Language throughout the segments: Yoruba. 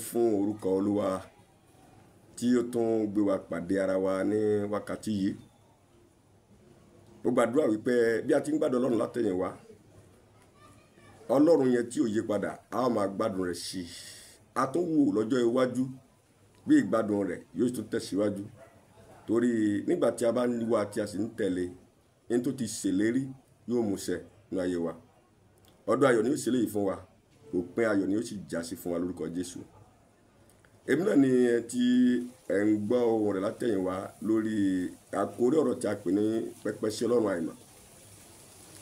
Fún orúkọ Olúwa tí ó tún gbé wa pàdé ara wa ní wákàtí yìí. Mo gbàdúrà wípé bí a ti ń gbádùn Ọlọ́run látẹ̀yìn wá, Ọlọ́run yẹn tí ò yí padà, a ó máa gbádùn rẹ̀ sí i. A tún wò lọ́jọ́ iwájú bí ìgbádùn rẹ̀ yóò tún tẹ̀síwájú. Torí nígbà tí a bá ń wá tí a sì ń tẹ̀lé, ní tó ti ṣèlérí yóò múṣẹ ní ayé wa. Ọdún ayọ̀ ni yóò ṣe léyìí fún wa, òpin ayọ̀ ni yóò sì jásí fún wa lórúkọ Jésù. Èmi náà ni ẹ tí ẹ ń gbọ́ ohùn rẹ̀ látẹ̀yìn wá lórí àkórí ọ̀rọ̀ tí a pè ní pẹpẹ sí Ọlọ́run àìmọ̀.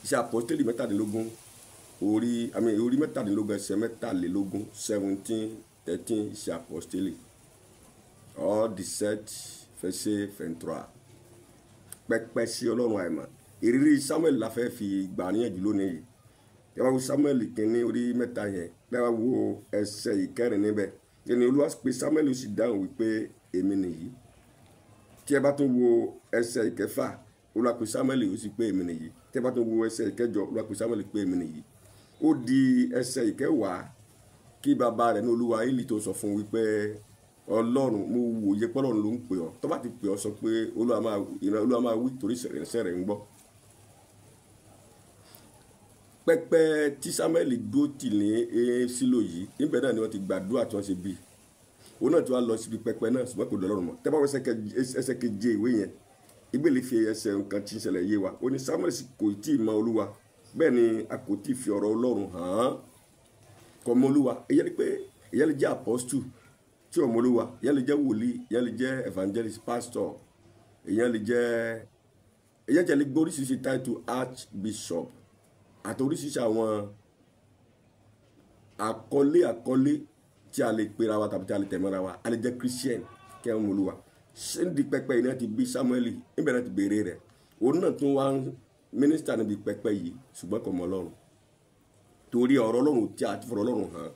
Iṣẹ́ Àpọ́stélì mẹ́tàdínlógún, orí mẹ́tàdínlógún ẹsẹ̀ mẹ́tàlélógún, 17:13 Iṣẹ́ Àpọ́stélì. All 17 verset 23. Pẹpẹ sí Ọlọ́run àìmọ̀. Ìrírí Samuel la fẹ́ fi gbà níyànjú lónìí yìí. Ẹ wá wo Samuel kìíní orí mẹ́ta yẹn, ẹ wá wo ẹsẹ̀ ìkẹrin níbẹ̀. Ẹni Olúwa pè Samuel sì dáhùn wípé èmi nìyí. Tí ẹ bá tún wo ẹsẹ̀ ìkẹfà, Olúwa pè Samuel ó sì pé èmi nìyí. Tí ẹ bá tún wo ẹsẹ̀ ìkẹjọ, Olúwa pè Samuel pé èmi nìyí. Ó di ẹsẹ̀ ìkẹwàá kí bàbá rẹ̀ ní Olúwa Élì tó sọ fún wípé Ọlọ́run, mo wòye pé Ọlọ́run ló ń pè ọ́. Tó bá ti pè ọ́ sọ pé Olúwa máa wí torí ìránṣẹ́ rẹ̀ ń gbọ́. Pẹpẹ tí Samuel dúró tì ní Ṣílò yìí, níbẹ̀ náà ni wọ́n ti gbàdúrà tí wọ́n ṣe bí. Òun náà ti wá lọ síbi pẹpẹ náà, ṣùgbọ́n kò dọ̀lọ́run mọ́. Tẹ́ bá wọ ẹsẹ̀ keje ìwé yẹn, Bíbélì fi ẹsẹ̀ nǹkan tí ń ṣẹlẹ̀ yé wa. Ó ní Samuel kò tí ì mọ Olúwa, bẹ́ẹ̀ ni a kò tí ì fi ọ̀rọ̀ Ọlọ́run hàn án. Kò mọ Olúwa. Ìyẹn ni pé ìyẹn lè jẹ́ apostle tí ò mọ Olúwa, ìyẹn lè jẹ́ wòlíì, ìyẹn lè jẹ́ evangelist, pastor, ìyẹn lè jẹ́, ìyẹn jẹ́ lè gbé oríṣiríṣi title archbishop àti oríṣiríṣi àwọn àkọlé tí a lè pera wa tàbí tí a lè tẹ̀mọ́ra wa. A lè jẹ́ Christian kí ẹ mọ Olúwa. Ṣéǹdì pẹpẹ yìí náà ti bí Samuel, níbẹ̀ náà ti béèrè rẹ̀. Òun náà tún wá mínísítà níbi pẹpẹ yìí, ṣùgbọ́n kò mọ Ọlọ́run. Torí ọ̀rọ̀ Ọlọ́run tí a ti fọ̀rọ̀ Ọlọ́run hàn.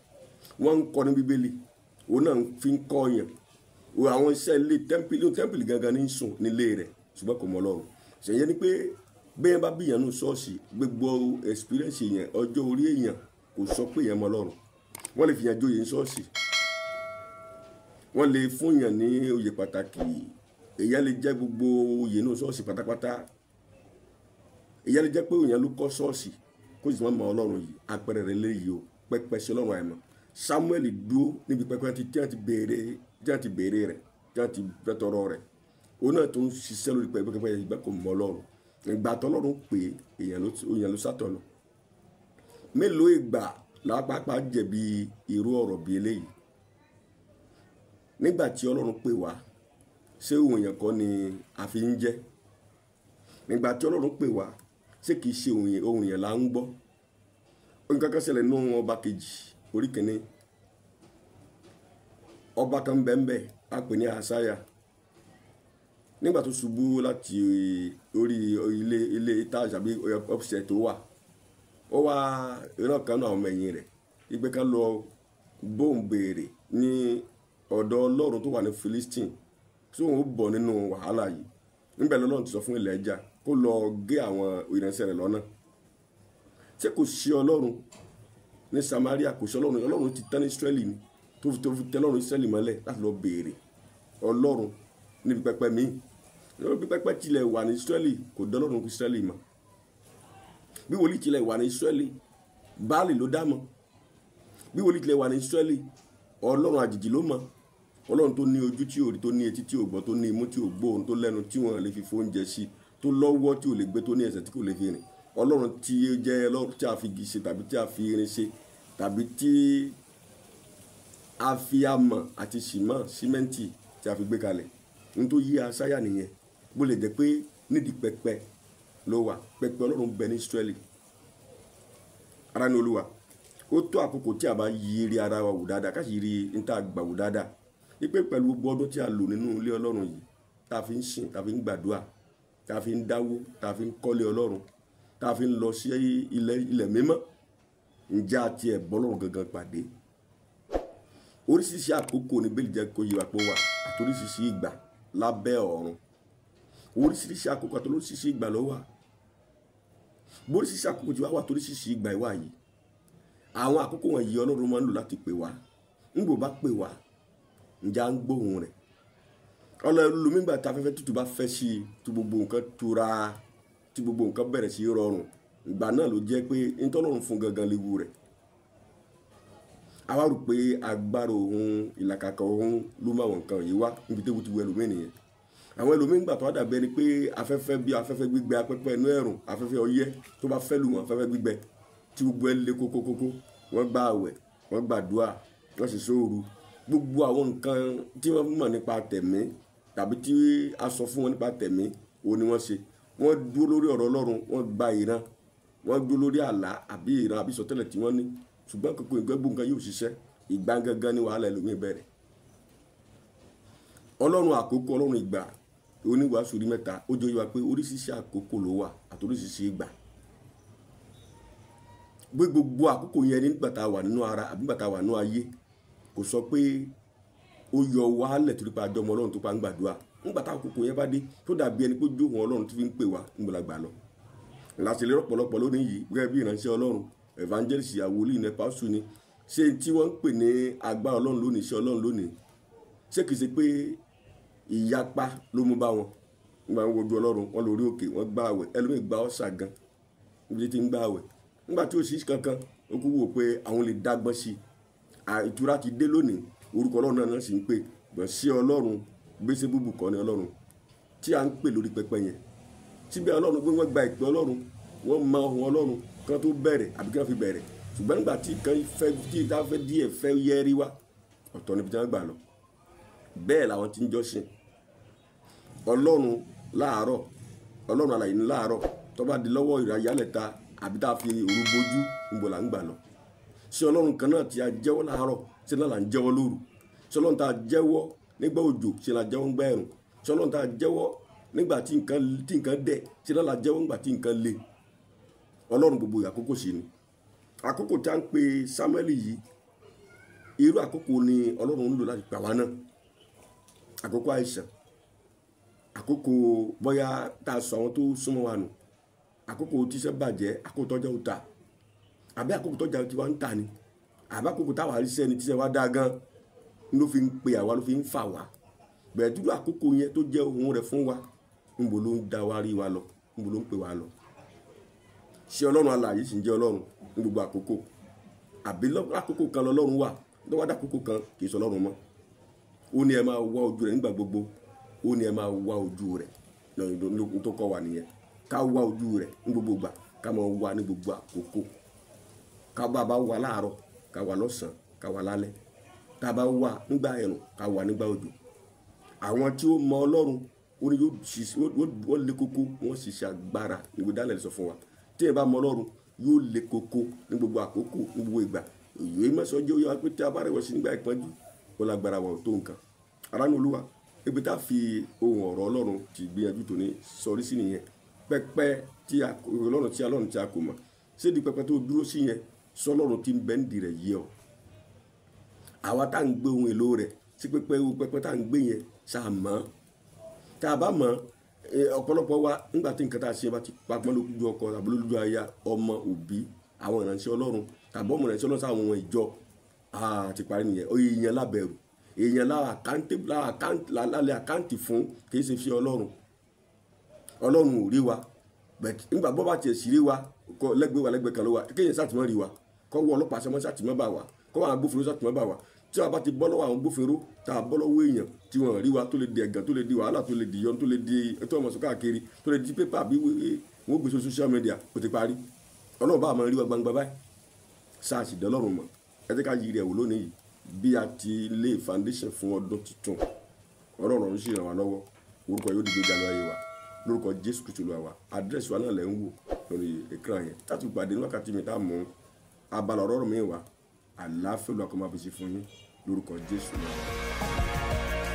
Wọ́n ń kọ́ ní Bíbélì, òun náà fi ń kọ́ yàn. Àwọn iṣẹ́ ilé tẹ́ḿpìlì gangan ní sùn nílé rẹ̀, ṣùgbọ́n kò mọ Ọlọ́run. Ṣèyẹn ni pé bẹ́ẹ̀ bá bí yàn nù ṣọ́ọ̀ṣì, gbogbo experience yẹn, ọjọ́ orí èèyàn kò sọ pé èèyàn mọ Ọlọ́run. Wọ́n lè fi yàn joyè ní ṣọ́ọ̀ṣì, wọ́n lè fún yàn ní oyè pàtàkì, èèyàn lè jẹ́ gbogbo oyè nù ṣọ́ọ̀ṣì pátápátá, èèyàn lè jẹ́ pé èèyàn ló kọ́ ṣọ́ọ̀ṣì kó sì má mọ Ọlọ́run yìí. Àpẹẹrẹ rẹ̀ léyìí o, pẹpẹ sí Ọlọ́run àìmọ̀. Samuel dúró níbi pẹpẹ tí wọ́n ti béèrè rẹ̀, tí wọ́n ti fẹ́ tọrọ rẹ̀. Òun náà tó ń ṣiṣẹ́ lórí pẹpẹ ìgbà kò mọ Ọlọ́run. Ìgbà tọ́lọ́run pé èèyàn ló sátọ̀ lọ. Mélòó ìgbà làápàá jẹ̀bi irú ọ̀rọ̀ bíi eléyìí? Nígbà tí Ọlọ́run pè wá, ṣé òun èèyàn kọ́ ni a fi ń jẹ́? Nígbà tí Ọlọ́run pè wá, ṣé kìí ṣe ohun èèyàn là ń gbọ́? Nǹkan kan ṣẹlẹ̀ nínú Ọba kejì orí kìíní. Ọba kan bẹ́ẹ̀ a pè ní Àsáyà. Nígbà tó ṣubú láti orí ilé ìtajà àbí ọ̀sẹ̀ tó wà, ó wá ìran kan náà ọmọ ẹ̀yìn rẹ̀ ìgbé kan lọ bóun béèrè ní ọ̀dọ̀ Ọlọ́run tó wà ní Philistine tí òun ó bọ̀ nínú wàhálà yìí. Níbẹ̀ lọ́lọ́run ti sọ fún Èlíjà kó lọ gé àwọn ìránṣẹ́ rẹ̀ lọ́nà. Ṣé kò sí Ọlọ́run ní Samaria? Kò sí Ọlọ́run. Ọlọ́run ti tán ní Ísírẹ́lì ni tó fi tẹ Ọlọ́run Ísírẹ́lì mọ́lẹ̀ láti lọ béèrè Ọlọ́run níbi pẹpẹ míì. Bí pẹpẹ tilẹ̀ wà ní Ísírẹ́lì, kò dán Ọlọ́run Ísírẹ́lì mọ́. Bí wòlíì tilẹ̀ wà ní Ísírẹ́lì, Báálì ló dá mọ́. Bí wòlíì tilẹ̀ wà ní Ísírẹ́lì, Ọlọ́run àjèjì ló mọ̀. Ọlọ́run tó ní ojú tí ò rí, tó ní etí tí ò gbọ́, tó ní imú tí ò gbóòórùn, tó lẹ́nu tí wọ́n lè fi fóúnjẹ sí, tó lọ́wọ́ tí ò lè gbé, tó ní ẹsẹ̀ tí kò lè fi rìn. Ọlọ́run tí ó jẹ́ Ọlọ́run tí a fi igi ṣe tàbí tí a fi irin ṣe tàbí tí a fi amọ̀ àti símẹ́ǹtì tí a fi gbé kalẹ̀. Ohun tó yí Asáyà nìyẹn. Bó lè jẹ́ pé nídìí pẹpẹ ló wà, pẹpẹ Ọlọ́run bẹ ní Ísírẹ́lì. Ará ní Olúwa, ó tó àkókò tí a bá yiri ara wa wò dáadáa, ká sì yiri ní tá a gbà wò dáadáa. Wípé pẹ̀lú gbogbo ọdún tí a lò nínú ilé Ọlọ́run yìí, tá a fi ń sìn, tá a fi ń gbàdúrà, tá a fi ń dáwó, tá a fi ń kọ́lé Ọlọ́run, tá a fi ń lọ sí ilẹ̀ mímọ́, ǹjẹ́ a ti ẹ̀ bọ́ Ọlọ́run gangan pàdé? Oríṣiríṣi àkókò ni Bíbélì jẹ́ kó yé wa pé ó wà, àti oríṣiríṣi ìgbà lábẹ́ ọ̀run. Oríṣiríṣi àkókò àti oríṣiríṣi ìgbà ló wà. Oríṣiríṣi àkókò tí wá wà, oríṣiríṣi ìgbà ìwà yìí. Àwọn àkókò wọ̀nyí Ọlọ́run máa ń lò láti pè wá. Ńgbò bá pè wá, ǹjẹ́ à ń gbóhùn rẹ̀? Ọlọ́run tí afẹ́fẹ́ tútù bá fẹ́ sí i, tí gbogbo nǹkan tura, tí gbogbo nǹkan bẹ̀rẹ̀ sí í rọrùn, ìgbà náà ló jẹ́ pé ntọ́lọ́run fún gangan léwu rẹ̀. Àwa rò pé agbára òun, ìlàkàkà òun ló máa wọn nǹkan yìí wá níbi tí wọ́n ti wọ ẹlòmíì nìyẹn. Àwọn ẹlòmíì ń gbà tó wá dàbí ẹni pé afẹ́fẹ́ bí afẹ́fẹ́ gbígbẹ, afẹ́fẹ́ inú ẹ̀rùn, afẹ́fẹ́ ọyẹ́ tó bá fẹ́ lù wọ́n, afẹ́fẹ́ gbígbẹ tí gbogbo ẹ lé kókókókó, wọ́n gba àwẹ̀, wọ́n gbàdúrà, wọ́n sì sóoru. Gbogbo àwọn nǹkan tí wọ́n mọ̀ nípa tẹ̀mí tàbí tí a sọ fún wọn nípa tẹ̀mí, òun ni wọ́n ṣe. Wọ́n dúró lórí ọ̀rọ̀ Ọlọ́run, wọ́n gba ìran, wọ́n dúró lórí àlá àbí ìran àbí ìsọtẹ́lẹ̀ tí wọ́n ní. Ṣùgbọ́n kókó ìgbẹ́gbó nǹkan yóò ṣiṣẹ́. Ìgbà gangan ni wàhálà ẹlòmíì bẹ̀rẹ̀. Ọlọ́run àkókò, Ọlọ́run ìgbà, oníwàásù orí mẹ́ta, ó jẹ́ wípé oríṣiríṣi àkókò ló wà àti oríṣiríṣi ìgbà. Gbé gbogbo àkókò yẹn nígbà tá a wà nínú ara àbí nígbà tá a wà nínú ayé, kò sọ pé ó yọ wálẹ̀ torí pé àjọmọ́ Ọlọ́run tó pa ń gbàdúrà. Nígbà tá àkókò yẹn bá dé, tó dàbí ẹni pé ojú òun Ọlọ́run tí fi ń pè wá níbo la gbà lọ. Láti lè rọ́pọ̀lọpọ̀ lónìí yìí gẹ́gẹ́ bí ìránṣẹ́ Ọlọ́run, evangelist, àwòlíì ní pásù ni, ṣé tí wọ́n ń pè ní agbára Ọlọ́run lónìí, iṣẹ́ Ọlọ́run lónìí, ṣé kìí ṣe pé ìyapa ló mú bá wọn? Nígbà wọn wojú Ọlọ́run, wọn lórí òkè, wọ́n gbá àwẹ̀, ẹlòmíì gba ọ̀sà gan níbi tí ń gbá àwẹ̀. Nígbà tí ó sì kankan, ó kú wò pé àwọn lè dágbọ́n sí i. Ìtura ti dé lónìí, orúkọ Ọlọ́run náà sì ń pè, gbọ̀n sí Ọlọ́run, gbèsè búbù kọ́ ni Ọlọ́run tí à ń pè lórí pẹpẹ yẹn. Síbẹ̀ Ọlọ́run pé wọ́n gba ìpè Ọlọ́run, wọ́n mọ ohun Ọlọ́run kan tó bẹ̀rẹ̀ àbí kí wọ́n fi bẹ̀rẹ̀. Ṣùgbọ́n nígbà tí kan fẹ́, tí ìta fẹ́ díẹ̀ fẹ́ yẹ́rí wá, ọ̀tọ̀ níbi tí wọ́n gbà lọ. Bẹ́ẹ̀ làwọn tí ń jọ́sìn Ọlọ́run láàárọ̀, Ọlọ́run alààyè ní láàárọ̀, tó bá di lọ́wọ́ ìrayálẹ̀ta àbí tá a fi òru bojú, níbo là ń gbà lọ? Ṣé Ọlọ́run kan náà tí a jẹ́wọ́ láàárọ̀, ṣé náà là ń jẹ́wọ́ lóru? Ṣé Ọlọ́run tá a jẹ́wọ́ nígbà òjò, ṣé là jẹ́wọ́ nígbà ẹ̀rùn? Ṣé Ọlọ́run tá a jẹ́wọ́ nígbà tí nǹkan dẹ̀, ṣé náà là jẹ́wọ́ nígbà tí nǹkan le? Ọlọ́run gbogbo àkókò sí ni. Àkókò tí a ń pe Sámúẹ́lì yìí, irú àkókò ni Ọlọ́run ń lò láti pè àwa náà. Àkókò àìsàn, àkókò bóyá tá a sọ àwọn tó súnmọ́ wa nù, àkókò tíṣẹ́ bàjẹ́, àkókò tọ́jà ò ta, àbí àkókò tọ́jà tí wá ń tà ni, àbí àkókò táwa ríṣẹ́ ni tíṣẹ́ wá dá gan, ló fi ń pe àwa, ló fi ń fà wá. Bẹ̀rẹ̀ dúró àkókò yẹn tó jẹ́ ohun rẹ̀ fún wa, níbo ló ń da wa rí wa lọ, níbo ló ń pè wa lọ? Ṣé Ọlọ́run alààyè sì ń jẹ́ Ọlọ́run ní gbogbo àkókò? Àbí àkókò kan lọ́lọ́run wà, tó wá dá àkókò kan kì í sọ Ọlọ́run mọ́. Ó ní ẹ máa wá ojú rẹ̀ nígbà gbogbo, ó ní ẹ máa wá ojú rẹ̀, lọ́yìn tó kọ́ wa nìyẹn. Ká wá ojú rẹ̀ ní gbogbo ìgbà, ká máa wá ní gbogbo àkókò. Ká bá bá wá láàárọ̀, ká wá lọ́sàn-án, ká wá lálẹ́. Tá a bá wá nígbà ẹ̀rùn, ká wá nígbà òjò. Àwọn tí ó mọ Ọlọ́run, ó ní yóò ṣiṣẹ́, wọ́n lé koko, wọ́n sì ṣe agbára. Ìwé Daniel sọ fún wa. Tí ẹ bá mọ Ọlọ́run, yóò lé koko ní gbogbo àkókò, ní gbogbo ìgbà. Ìwé mẹ́sàn-án jẹ́ ó yẹ wá pé tí a bá rẹ̀wẹ̀sì nígbà ìpọ́njú, ó lágbára wa ò tó nǹkan. Ará ní Olúwa, ibi tá a fi ohun ọ̀rọ̀ Ọlọ́run ti gbìyànjú tòní sọrí sí nìyẹn. Pẹpẹ tí a kò, Ọlọ́run tí Ọlọ́run tí a kò mọ̀. Ṣé di pẹpẹ tó dúró sí yẹn, sọ Ọlọ́run tí ń bẹ nídìí rẹ̀ yé ọ. Àwa tá à ń gbé ohun èlò rẹ̀ sí pẹpẹ, ohun pẹpẹ tá à ń gbé yẹn, ṣá mọ̀. Tá a bá mọ̀, ọ̀pọ̀lọpọ̀ wa nígbà tí nǹkan tá a ṣe bá ti pamọ́ lójú ọkọ tàbí lójú aya, ọmọ, òbí, àwọn ìránṣẹ́ Ọlọ́run tàbí ọmọ ìránṣẹ́ Ọlọ́run sáwọn ọmọ ìjọ, a ti parí nìyẹn. Ó yẹ lábẹ́rù. Èèyàn lálẹ́ àkáǹtì fún kì í ṣe fi Ọlọ́run. Ọlọ́run ò rí wa. But nígbà bọ́ bá tiẹ̀ sí rí wa, kọ́ lẹ́gbẹ̀ẹ́ wa lẹ́gbẹ̀ẹ́ kan ló wà. Kéèyàn sátìmọ́ rí wa. Kọ́ wọ ọlọ́pàá sọmọ sátìmọ́ bá wa. Kọ́ àwọn agbófinró sátìmọ́ bá wa. Tí a bá ti bọ́ lọ́wọ́ àwọn agbófinró, tá a bọ́ lọ́wọ́ èèyàn tí wọ́n rí wa, tó lè di ẹ̀gàn, tó lè di wàhálà, tó lè di ìyọnu, tó lè di ètò ọmọ sọ káàkiri, tó lè di pépà àbí wọ́n gbé sórí social media, ó ti parí. Ọlọ́run bá máa rí wa gbangba báyìí. Sáà sì dán Ọlọ́run mọ̀. Ẹ jẹ́ ká yiri ẹ̀ wò lónìí yìí bí a ti lé foundation fún ọdún tuntun. Ọlọ́run ọ̀run sì ràn wá lọ́wọ́. Orúkọ yóò di gbéga lọ ayé wa. Lórúkọ Jésù Kristi Olúwa wa. Àdírẹ́sì wa náà lẹ̀ ń wò lórí écran yẹn. Tá a ti pàdé ní wákàtí mi tá a mú abala ọ̀rọ̀ mi wá. Àlàáfíà Olúwa kó máa fi sí fún yín. Lórúkọ Jésù Olúwa wa.